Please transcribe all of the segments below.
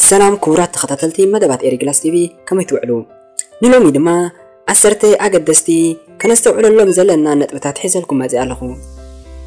ሰላም ክቡራት ተኸታተልቲ መደባት ኤሪ ግላስ ቲቪ፣ ከመይ ትውዕሉ? ንሎሚ ድማ ዓሰርተ ኣገደስቲ ከነስተውዕለሎም ዘለና ነጥብታት ሒዘልኩም መጺኣ ኣለኹ።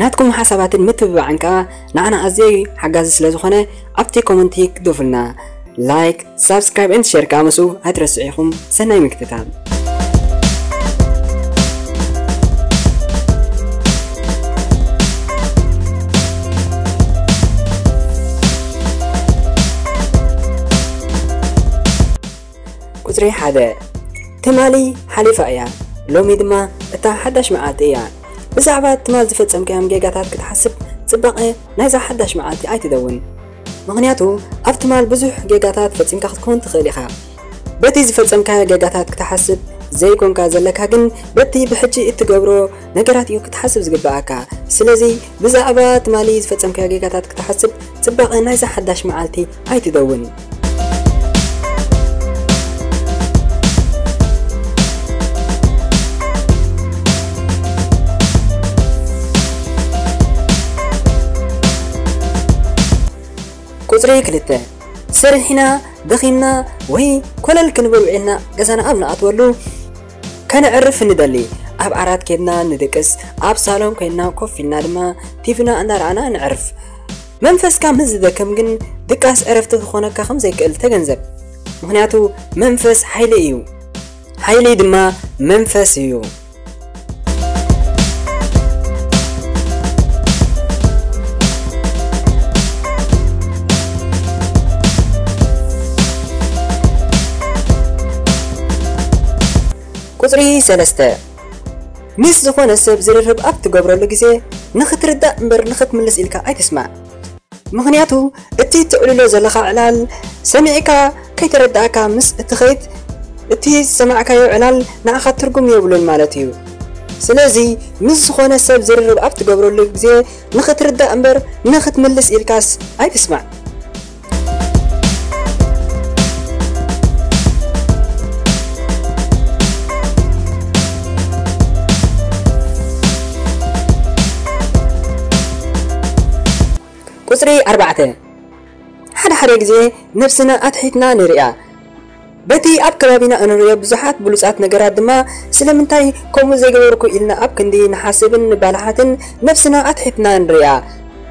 ናትኩም ሓሳባትን ምትብባዕን ከኣ ንዓና ኣዝዩ ሓጋዚ ስለ ዝኾነ ኣብቲ ኮመንቲ ግደፉልና። ላይክ፣ ሳብስክራይብ ኤንድ ሼር ከኣ ምስኡ ኣይትረስዑ ኢኹም። ሰናይ ምክትታል። ቁጽሪ ሓደ፣ ትማሊ ሓሊፋ እያ፣ ሎሚ ድማ እታ ሓዳሽ መዓልቲ እያ። ብዛዕባ ትማል ዝፈጸምካዮም ጌጋታት ክትሓስብ ጽባቐ ናይዛ ሓዳሽ መዓልቲ ኣይትደውን። ምኽንያቱ ኣብ ትማል ብዙሕ ጌጋታት ፈጺምካ ክትከውን ትኽእል ኢኻ። በቲ ዝፈጸምካዮ ጌጋታት ክትሓስብ ዘይኮንካ ዘለካ ግን በቲ ብሕጂ እትገብሮ ነገራት እዩ ክትሓስብ ዝግብኣካ። ስለዚ ብዛዕባ ትማሊ ዝፈጸምካዮ ጌጋታት ክትሓስብ ጽባቐ ናይዛ ሓዳሽ መዓልቲ ኣይትደውን። ቁጽሪ ክልተ፣ ሰሪሕና፣ ደኺምና ወይ ኮለል ክንብል ውዒልና ገዛና ኣብ ንኣትወሉ ከነዕርፍ ንደሊ። ኣብ ዓራት ኬድና ንድቅስ፣ ኣብ ሳሎን ኮይንና ኮፍ ኢልና ድማ ቲቪና እንዳረኣና ንዕርፍ። መንፈስካ ምስ ዝደክም ግን ድቃስ ዕረፍቲ ክኾነካ ከም ዘይክእል ተገንዘብ። ምኽንያቱ መንፈስ ሓይሊ እዩ። ሓይሊ ድማ መንፈስ እዩ። ቁጽሪ ሰለስተ፣ ምስ ዝኾነ ሰብ ዝርርብ ኣብ ትገብረሉ ግዜ ንኽትርዳእ እምበር ንኽትምልስ ኢልካ ኣይትስማዕ። ምኽንያቱ እቲ ትዕልሎ ዘለኻ ዕላል ሰሚዕካ ከይተረዳእካ ምስ እትኸይድ እቲ ዝሰማዕካዮ ዕላል ንዓኻ ትርጉም የብሉን ማለት እዩ። ስለዚ ምስ ዝኾነ ሰብ ዝርርብ ኣብ ትገብረሉ ግዜ ንኽትርዳእ እምበር ንኽትምልስ ኢልካስ ኣይትስማዕ። ቁጽሪ ኣርባዕተ፣ ሓደ ሓደ ግዜ ነብስና ኣትሒትና ንሪኣ። በቲ ኣብ ከባቢና እንሪኦ ብዙሓት ብሉጻት ነገራት ድማ ስለምንታይ ከምኡ ዘይገበርኩ ኢልና ኣብ ክንዲ ንሓስብን ንባላሓትን ነብስና ኣትሒትና ንሪኣ።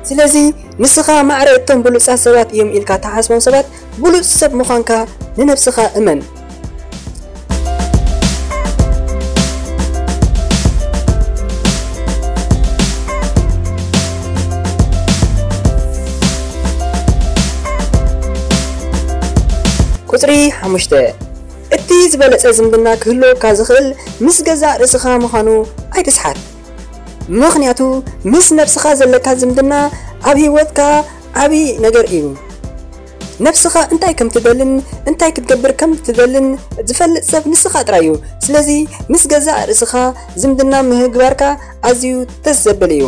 ስለዚ ንስኻ ማዕረ እቶም ብሉጻት ሰባት እዮም ኢልካ ትሓስቦም ሰባት ብሉጽ ሰብ ምዃንካ ንነብስኻ እመን። ቁጽሪ ሓሙሽተ፣ እቲ ዝበለጸ ዝምድና ክህልወካ ዝኽእል ምስ ገዛእ ርእስኻ ምዃኑ ኣይትስሓት። ምኽንያቱ ምስ ነብስኻ ዘለካ ዝምድና ኣብ ህይወትካ ዓቢ ነገር እዩ። ነብስኻ እንታይ ከም ትደልን እንታይ ክትገብር ከም ትደልን ዝፈልጥ ሰብ ንስኻ ጥራይ እዩ። ስለዚ ምስ ገዛእ ርእስኻ ዝምድና ምግባርካ ኣዝዩ ደስ ዘብል እዩ።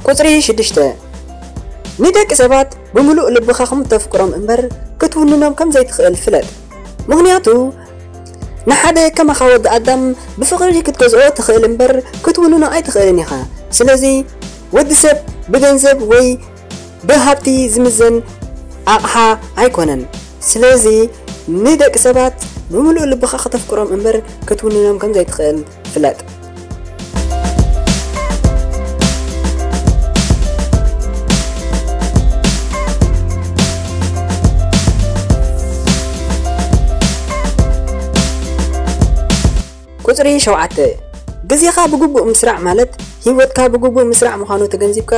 ቁጽሪ ሽዱሽተ፣ ንደቂ ሰባት ብምሉእ ልብኻ ከም እተፍቅሮም እምበር ክትውንኖም ከም ዘይትኽእል ፍለጥ። ምኽንያቱ ንሓደ ከማኻ ወዲ ኣዳም ብፍቕሪ ክትገዝኦ ትኽእል እምበር ክትውንኖ ኣይትኽእልን ኢኻ። ስለዚ ወዲ ሰብ ብገንዘብ ወይ ብሃብቲ ዝምዘን ኣቕሓ ኣይኮነን። ስለዚ ንደቂ ሰባት ብምሉእ ልብኻ ከተፍቅሮም እምበር ክትውንኖም ከም ዘይትኽእል ፍለጥ። ቁጽሪ ሸውዓተ፣ ግዜኻ ብግቡእ ምስራዕ ማለት ህይወትካ ብግቡእ ምስራዕ ምዃኑ ተገንዚብካ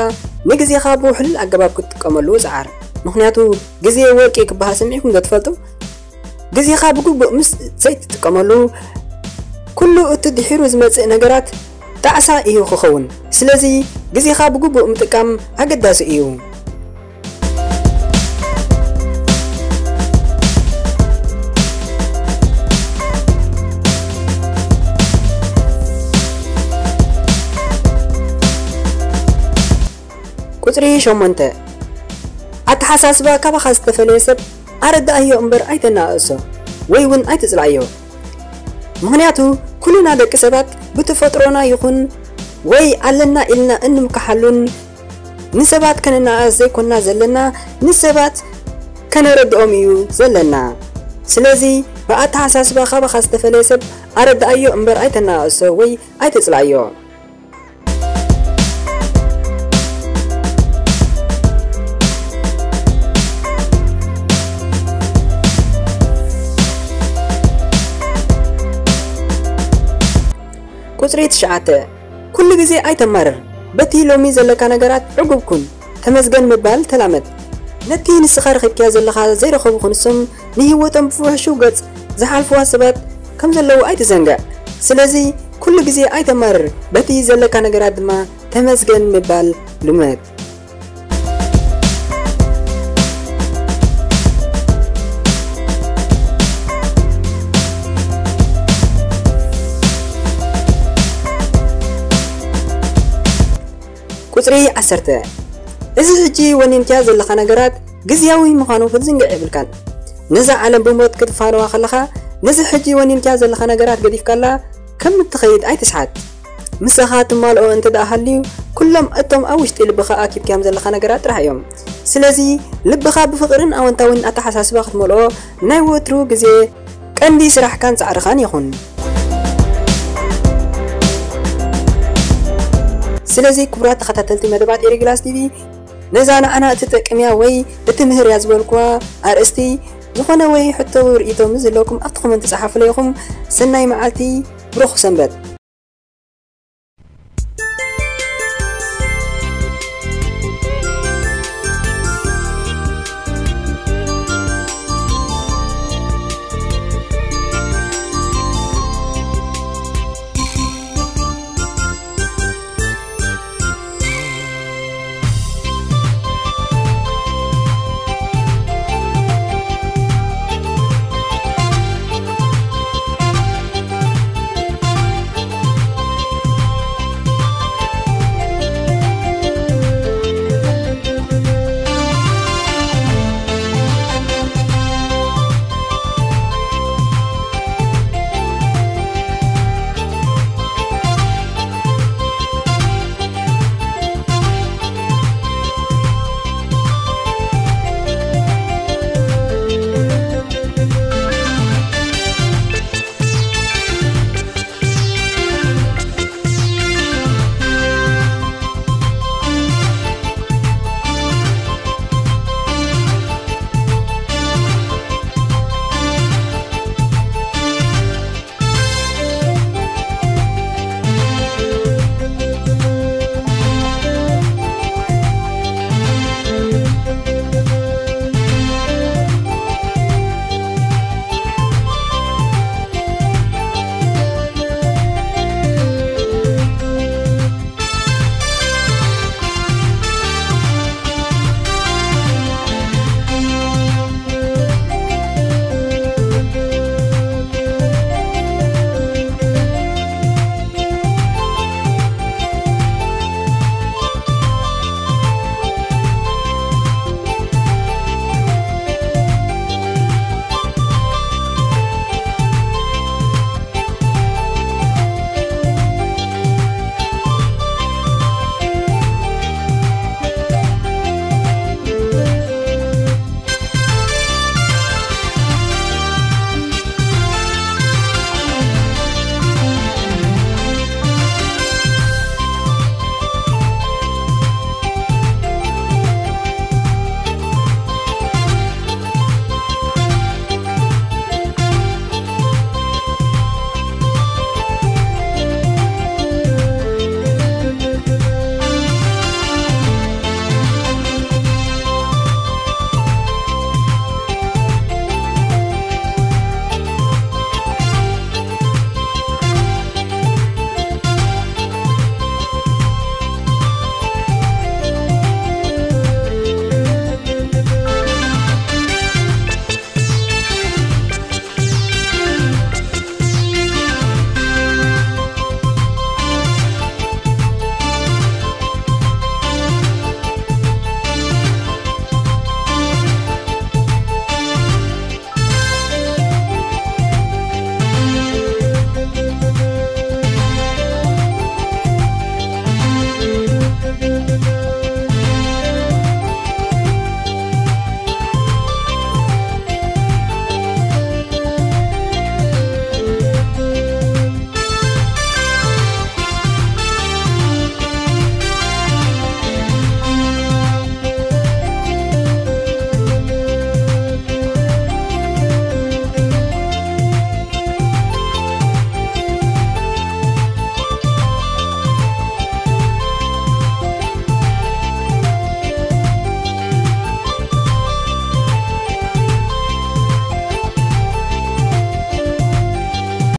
ንግዜኻ ብውሕሉል ኣገባብ ክትጥቀመሉ ጽዓር። ምኽንያቱ ግዜ ወርቂ ክበሃል ሰሚዕኩም ዶ ትፈልጡ? ግዜኻ ብግቡእ ምስ ዘይትጥቀመሉ ኩሉ እቲ ድሒሩ ዝመጽእ ነገራት ጣዕሳ እዩ ክኸውን። ስለዚ ግዜኻ ብግቡእ ምጥቃም ኣገዳሲ እዩ። ቁጽሪ ሸሞንተ፣ ኣተሓሳስባ ካባኻ ዝተፈለየ ሰብ ኣረዳእዮ እምበር ኣይተናእሶ። ወይ እውን ኣይትጽልኣዮ። ምኽንያቱ ኩልና ደቂ ሰባት ብተፈጥሮና ይኹን ወይ ኣለና ኢልና እንምክሓሉን ንሰባት ከነነኣእስ ዘይኮንና ዘለና፣ ንሰባት ከነረድኦም እዩ ዘለና። ስለዚ ብኣተሓሳስባ ካባኻ ዝተፈለየ ሰብ ኣረድኣዮ እምበር ኣይተነኣእሶ ወይ ኣይተጽልኣዮ። ቁጽሪ ትሽዓተ፣ ኩሉ ግዜ ኣይተማርር። በቲ ሎሚ ዘለካ ነገራት ዕጉብ ኩን። ተመስገን ምባል ተላመድ። ነቲ ንስኻ ረኺብካዮ ዘለኻ ዘይረኸቡ ክንሶም ንህይወቶም ብፍሕሹው ገጽ ዝሓልፍዋ ሰባት ከም ዘለዉ ኣይትዘንግዕ። ስለዚ ኩሉ ግዜ ኣይተማርር። በቲ ዘለካ ነገራት ድማ ተመስገን ምባል ልመድ። ቁጽሪ ዓሰርተ፣ እዚ ሕጂ ወኒንካያ ዘለኻ ነገራት ግዝያዊ ምዃኑ ክትዝንግዕ የብልካን። ነዛ ዓለም ብሞት ክትፋነዋ ከለኻ፣ ነዚ ሕጂ ወኒንካያ ዘለኻ ነገራት ገዲፍካላ ከም እትኸይድ ኣይትስሓት። ምሳኻ ትማልኦ እንተ ደኣ ሃልዩ፣ ኩሎም እቶም ኣብ ውሽጢ ልብኻ ኣኪብካዮም ዘለኻ ነገራት ጥራሕ እዮም። ስለዚ ልብኻ ብፍቕርን ኣወንታዊን ኣተሓሳስባ ክትመልኦ ናይ ወትሩ ግዜ ቀንዲ ስራሕካን ጻዕርኻን ይኹን። ስለዚ ክቡራት ተኸታተልቲ መደባት ኤሪግላስ ቲቪ፣ ነዛ ንዓና እትጠቅምያ ወይ እትምህርያ ዝበልኩዋ ኣርእስቲ ዝኾነ ወይ ሕቶ ወይ ርእይቶ ምስ ዘለኩም ኣብቲ ኮመንት ጸሓፉለይ ኢኹም። ሰናይ መዓልቲ፣ ብሩኽ ሰንበት።